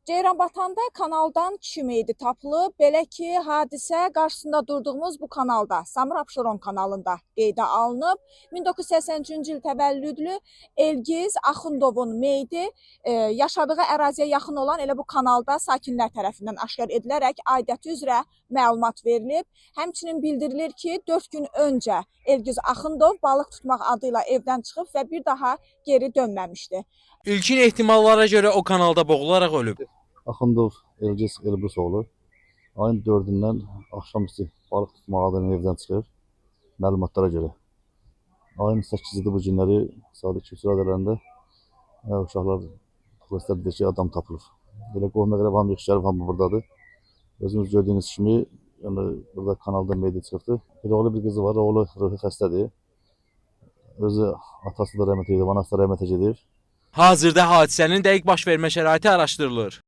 Ceyranbatanda kanaldan kişi meyidi tapılıb. Belə ki, hadisə qarşısında durduğumuz bu kanalda, Samur Abşeron kanalında qeydə alınıb. 1983-cü il təvəllüdlü Elgiz Axundovun meyidi yaşadığı əraziyə yaxın olan elə bu kanalda sakinlər tərəfindən aşkar edilərək aidiyyəti üzrə məlumat verilib. Həmçinin bildirilir ki, 4 gün öncə Elgiz Axundov balıq tutmaq adı ilə evdən çıxıb və bir daha geri dönməmişdi. İlkin ehtimallara görə o kanalda boğularaq ölüb. Axundov Elgiz Elbrusoğlu ayın 4-dən axşamüstü balıq tutmağa adına evdən çıxır məlumatlara görə. Ayın 8-də bu günləri saat 2 radələrində uşaqlar polislər dedi ki, adam tapılıb. Elə qohum əqrəb hamı yığışıb, hamı buradadır. Özünüz gördüyünüz kimi, yəni burada kanalda meyidi çıxıbdır. Bir oğlu, bir qızı var, oğlu ruhi xəstədir. Özü atası da rəhmətə gedib, anası da rəhmətə gedib. Hazırda hadisənin dəqiq baş vermə şəraiti araşdırılır.